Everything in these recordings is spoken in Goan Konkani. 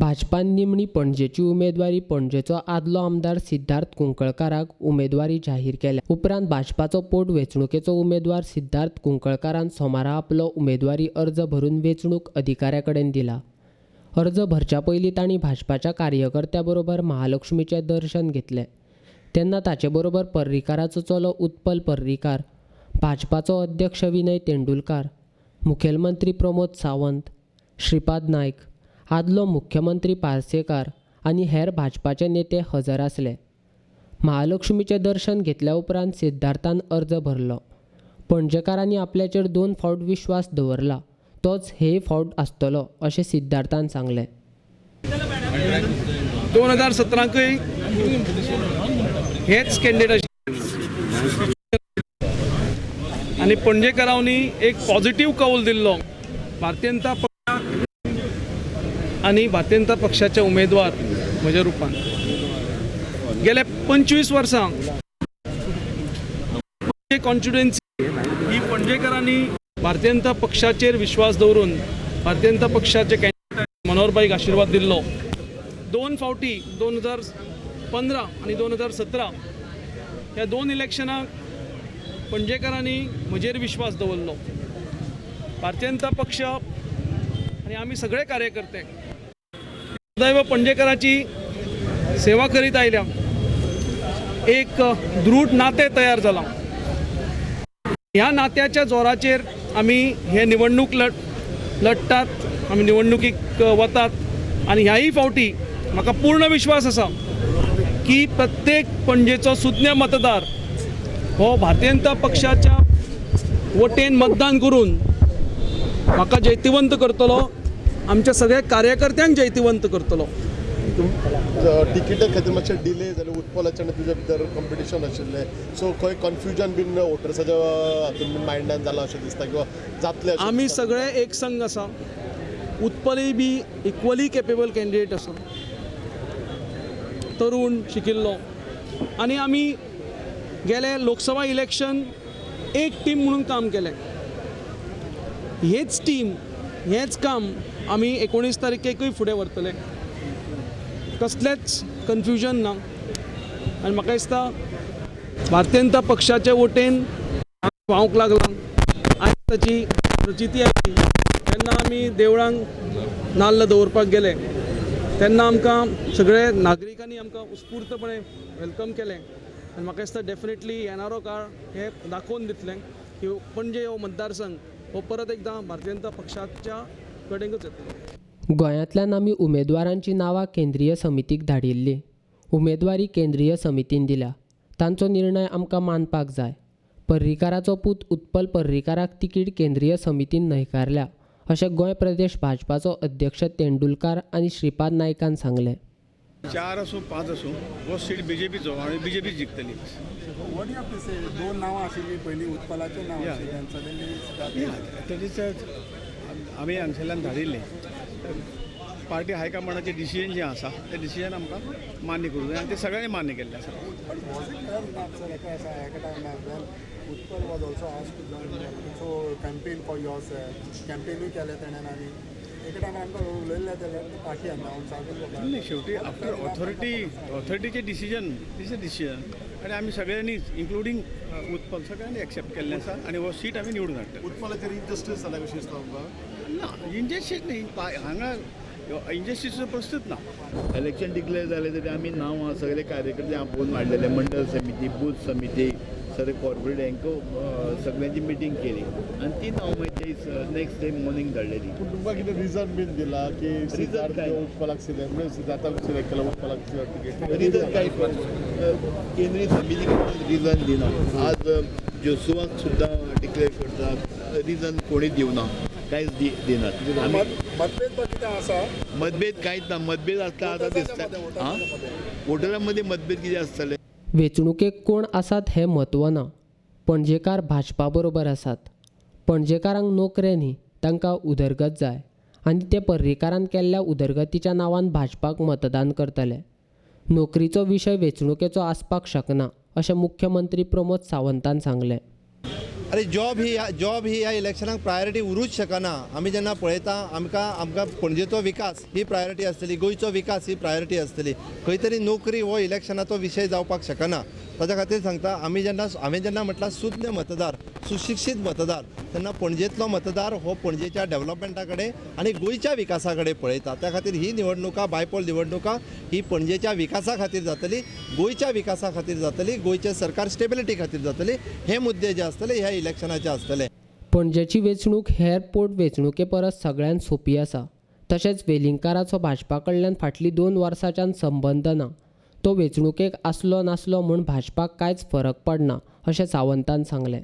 भाजपान निमणी पणजेची उमेदवारी पणजेचो आदलो आमदार सिद्धार्थ कुंकळकाराक उमेदवारी जाहीर केल्या. उपरांत भाजपाचो पोट वेंचणुकेचो उमेदवार सिद्धार्थ कुंकळकारान सोमारा आपलो उमेदवारी अर्ज भरून वेंचणूक अधिकाऱ्या कडेन दिला. अर्ज भरच्या पयलीं तांणी भाजपाच्या कार्यकर्त्या बरोबर महालक्ष्मीचें दर्शन घेतलें. तेन्ना ताचे बरोबर पर्रीकाराचो चलो उत्पल पर्रीकार, भाजपाचो अध्यक्ष विनय तेंडुलकार, मुखेलमंत्री प्रमोद सावंत, श्रीपाद नायक, आदलो मुख्यमंत्री पार्सेकार आनी हेर भाजपाचे नेते हजर आसले. महालक्ष्मीचें दर्शन घेतल्या उपरांत सिद्धार्थान अर्ज भरलो. पणजेकारांनी आपल्याचेर 2 फावट विश्वास दवरला, तोच हे फावट आसतलो अशें सिद्धार्थान सांगलें. 2017कूय हेच कॅन्डिडेट आनी पणजेकारांनी एक पॉझिटिव्ह कौल दिल्लो भारतीय जनता पक्षाक आनी भारतीय जनता पक्षाचे उमेदवार म्हज्या रुपान. गेल्या 25 वर्सां पणजे कॉन्स्टिट्युएन्सी ही पणजेकारांनी भारतीय जनता पक्षाचेर विश्वास दवरून भारतीय जनता पक्षाचे कॅन्डिडेट मनोहरबाईक आशिर्वाद दिल्लो. 2 फावटी 2015 आनी 2017 ह्या 2 इलेक्शनाक पणजेकारांनी म्हजेर विश्वास दवरलो. भारतीय जनता पक्ष आनी आमी सगळे कार्यकर्ते सदैव पणजेकारांची सेवा करीत आयल्या. एक दृढ नातें तयार जालां. ह्या नात्याच्या जोराचेर आमी हे निवडणूक लडटात, आमी निवडणुकीक वतात आनी ह्याय फावटी म्हाका पूर्ण विश्वास आसा की प्रत्येक पणजेचो सुज्ञ मतदार हो भारतीय जनता पक्षाच्या वटेन मतदान करून म्हाका जैतिवंत करतलो, आमच्या सगळ्या कार्यकर्त्यांक जैतिवंत करतलो. तिकीटा खातीर मातशें डिले जालें, उत्पलाचें आनी तुज्या भितर कॉम्पिटिशन आशिल्लें, सो खंय कन्फ्युजन बीन वोटर्साच्या हातून बीन मायंडान जालां अशें दिसता किंवा जातलें? आमी सगळे एक संघ आसा. उत्पलय बी इक्वली केपेबल कॅन्डिडेट आसा, तरुण शिकिल्लो आनी आमी गेले लोकसभा इलेक्शन एक टीम म्हणून काम केलें. हेच टीम, हेंच काम आमी 19 तारखेकूय फुडें व्हरतले. कसलेंच कन्फ्युजन ना आनी म्हाका दिसता भारतीय जनता पक्षाचे वटेन व्हांवंक लागलां आनी ताची प्रचिती आयली. तेन्ना आमी देवळांक नाल्ल दवरपाक गेले तेन्ना आमकां सगळे नागरिकांनी आमकां उत्स्फूर्तपणे welcome केलें आनी म्हाका दिसता डेफिनेटली येणारो काळ हे दाखोवन दितलें की पणजे हो मतदारसंघ हो परत एकदां भारतीय जनता पक्षाच्या कडेनूच येतलो. गोंयांतल्यान आमी उमेदवारांची नांवां केंद्रीय समितीक धाडिल्ली. उमेदवारी केंद्रीय समितीन दिल्या, तांचो निर्णय आमकां मानपाक जाय. पर्रीकाराचो पूत उत्पल पर्रीकाराक तिकीट केंद्रीय समितीन न्हयकारल्या अशें गोंय प्रदेश भाजपाचो अध्यक्ष तेंडुलकार आनी श्रीपाद नायकान सांगलें. 4 आसूं 5 आसूं हो सीट बीजेपीचो आनी बीजेपी जिखतली. 2 नांवां आशिल्लीं पयलीं, उत्पलाचें नांव आशिल्लें. आमी हांगसरल्यान धाडिल्लें. पार्टी हायकमांडाचें डिसिजन जें आसा तें डिसिजन आमकां मान्य करूंक जाय आनी तें सगळ्यांनी मान्य केल्लें आसा. Utpal was also asked to join so campaign for yourself, कॅम्पेनूय केलें तेणें आनी एका टायमार आमकां उलयल्लें जाल्यार पार्टी अनावन्स. नाही, शेवटी आफ्टर ऑथॉरिटीचें डिसिजन, दीस अ डिसिजन आनी आमी सगळ्यांनीच इन्क्लुडींग उत्पल सगळ्यांनी एक्सेप्ट केल्लें आसा आनी हो सीट आमी निवडून हाडटले. उत्पलाचेर इनजस्टीस जाला कशें दिसता तुमकां? ना, इनजस्टीस न्ही, हांगा इनजस्टीसचो प्रश्नूच ना. इलेक्शन डिक्लेअर जालें तरी आमी नांवां सगळे कार्यकर्ते आपोवन वाडलेले, मंडळ समिती, बूथ समिती, सगळे कॉर्पोरेट हांकां सगळ्यांची मिटींग केली आनी ती नांव मागीर ते नेक्स्ट डे मॉर्निंग धाडलेली. पूण तुमकां कितें रिजन बीन दिला की सिद्धार्थ उत्पलाक सिलेक्ट म्हणजे सिद्धार्थाक सिलेक्ट केला, उत्पलाक तिकीट? रिजन काय केंद्रीय समिती रिजन दिना. आज जोसुवाक सुद्दां डिक्लेअर करता, रिजन कोणी दिवना, कांयच दिनात. मतभेद कितें आसा? मतभेद कांयच ना. मतभेद आसता आतां दिसता वोटरां मदीं मतभेद कितें आसतले. वेंचणुकेक कोण आसात हें म्हत्व ना, पणजेकार भाजपा बरोबर आसात. पणजेकारांक नोकरे न्ही, तांकां उदरगत जाय आनी ते पर्रीकारान केल्ल्या उदरगतीच्या नांवान भाजपाक मतदान करतले. नोकरीचो विशय वेंचणुकेचो आसपाक शकना अशें मुख्यमंत्री प्रमोद सावंतान सांगलें. अरे जॉब ही ह्या इलेक्शनाक प्रायोरिटी उरूच शकना. आमी जेन्ना पळयता आमकां आमकां पणजेचो विकास ही प्रायोरिटी आसतली, गोंयचो विकास ही प्रायोरिटी आसतली. खंय तरी नोकरी हो इलेक्शनाचो विशय जावपाक शकना. ताच्या खातीर सांगता आमी जेन्ना हांवें जेन्ना म्हटलां सुज्ञ मतदार, सुशिक्षीत मतदार, तेन्ना पणजेंतलो मतदार हो पणजेच्या डेव्हलपमेंटा कडेन आनी गोंयच्या विकासा कडेन पळयता. त्या खातीर ही निवडणुका, बायपोल निवडणुका ही पणजेच्या विकासा खातीर जातली, गोंयच्या विकासा खातीर जातली, गोंयचें सरकार स्टेबिलिटी खातीर जातली. हे मुद्दे जे आसतले ह्या इलेक्शनाचे आसतले. पणजेची वेंचणूक हेर पोट वेंचणुके परस सगळ्यांत सोंपी आसा. तशेंच वेलिंगकाराचो भाजपा कडल्यान फाटलीं 2 वर्सांच्यान संबंद ना. तो वेंचणुकेक आसलो नासलो म्हूण भाजपाक कांयच फरक पडना अशें सावंतान सांगलें.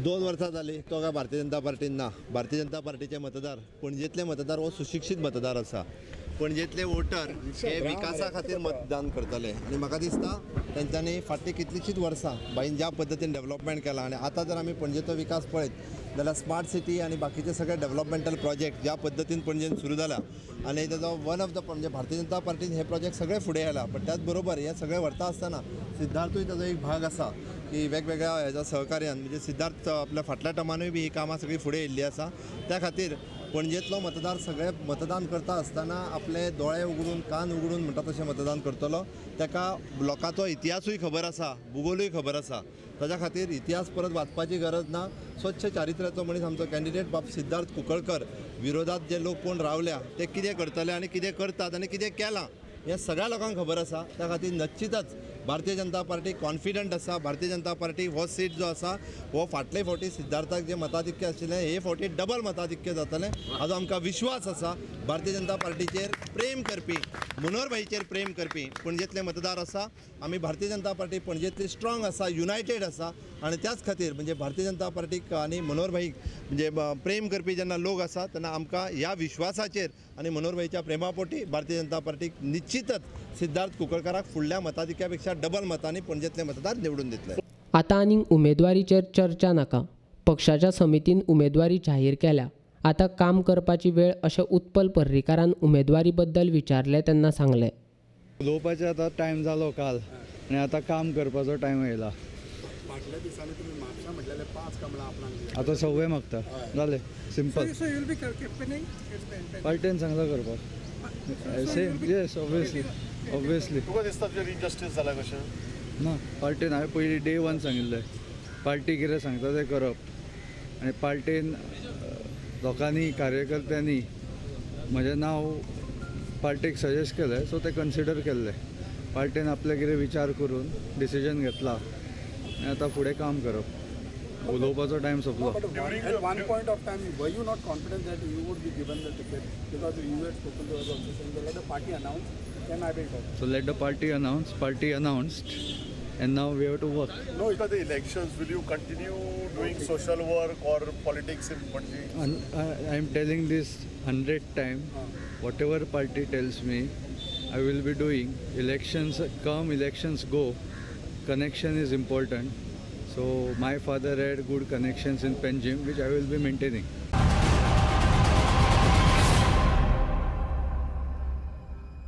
2 वर्सां जालीं तो काय भारतीय जनता पार्टीन ना. भारतीय जनता पार्टीचे मतदार, पणजेंतले मतदार हो सुशिक्षीत मतदार आसा. पणजेंतले वोटर हे विकासा खातीर मतदान करतले आनी म्हाका दिसता तेंच्यांनी फाटलीं कितलींशींच वर्सां बाईन ज्या पद्दतीन डेव्हलपमेंट केलां आनी आतां जर आमी पणजेचो विकास पळयत जाल्यार स्मार्ट सिटी आनी बाकीचे सगळे डेव्हलपमेंटल प्रोजेक्ट ज्या पद्दतीन पणजेन सुरू जाला आनी तेजो वन ऑफ the म्हणजे भारतीय जनता पार्टीन हे प्रोजेक्ट सगळे फुडें आयला. पण त्याच बरोबर हे सगळे व्हरता आसतना सिद्धार्थूय ताजो एक भाग आसा की वेगवेगळ्या हेज्या सहकार्यान म्हणजे सिद्धार्थ आपल्या फाटल्या टर्मानूय बी ही कामां सगळीं फुडें येयल्लीं आसा. त्या खातीर पणजेंतलो मतदार सगळे मतदान करता आसतना आपले दोळे उगडून कान उगडून म्हणटा तशें मतदान करतलो. ताका लोकांचो इतिहासूय खबर आसा, भुगोलूय खबर आसा. ताच्या खातीर इतिहास परत वाचपाची गरज ना. स्वच्छ चारित्र्याचो मनीस आमचो कॅन्डिडेट बाब सिद्धार्थ कुंकळकर. विरोधात जे लोक कोण रावल्या ते कितें करतले आनी कितें करतात आनी कितें केलां हें सगळ्या लोकांक खबर आसा. त्या खातीर निश्चितच भारतीय जनता पार्टी कॉन्फिडंट आसा. भारतीय जनता पार्टी हो सीट जो आसा हो फाटले फावटी सिद्धार्थाक जे मताधिक्य आशिल्लें हे फावटी डबल मताधिक्य जातलें हाजो आमकां विश्वास आसा. भारतीय जनता पार्टीचेर प्रेम करपी, मनोहर भाईचेर प्रेम करपी पणजेंतले मतदार आसा. आमी भारतीय जनता पार्टी पणजेंतली स्ट्रॉंग आसा, युनायटेड आसा आनी त्याच खातीर म्हणजे भारतीय जनता पार्टीक आनी मनोहर भाईक म्हणजे प्रेम करपी जेन्ना लोक आसा तेन्ना आमकां ह्या विश्वासाचेर आनी मनोहर भाईच्या प्रेमापोटी भारतीय जनता पार्टीक निश्चितच सिद्धार्थ कुंकळकाराक फुडल्या मताधिक्या पेक्षा डबल मतांनी पणजेंतले मतदार निवडून दितले. आतां आनीक उमेदवारीचेर चर्चा नाका. पक्षाच्या समितीन उमेदवारी जाहीर केल्या. आतां काम करपाची वेळ अशें उत्पल पर्रीकारान उमेदवारी बद्दल विचारलें तेन्ना सांगलें. उलोवपाचें आतां टायम जालो काल आनी आतां काम करपाचो टायम येयला. फाटल्या दिसांनी तुमी म्हापसा म्हटलेले 5 कमळां आपणाक आतां सव्वे मागता जालें सिंपल. पार्टेन सांगला करपाक सेम येस ऑब्वियसली ऑब्वियसली. तुका दिसता तुजेर इनजस्टीस जाला कशें ना? पार्टेन हांवें पयलीं डे 1 सांगिल्लें पार्टी कितें सांगता तें करप आनी पार्टेन लोकांनी कार्यकर्त्यांनी म्हजें नांव पार्टीक सजेस्ट केलें सो तें कन्सिडर केल्लें. पार्टेन आपले कितें विचार करून डिसिजन घेतला आनी आतां फुडें काम करप. उलोवपाचो टायम सोंपलो. At one point of time, were you not confident that you would be given the ticket? Because you had spoken to us also saying that let the party announce, then I will talk. So let the party announce. Party announced, and now we have to work. No, after the elections, will you continue doing social work or politics in Panaji? I am telling this 100 times. Whatever party tells me, I will be doing. Elections come, elections go. Connection is important. So my father had good connections in Panjim, which I will be maintaining.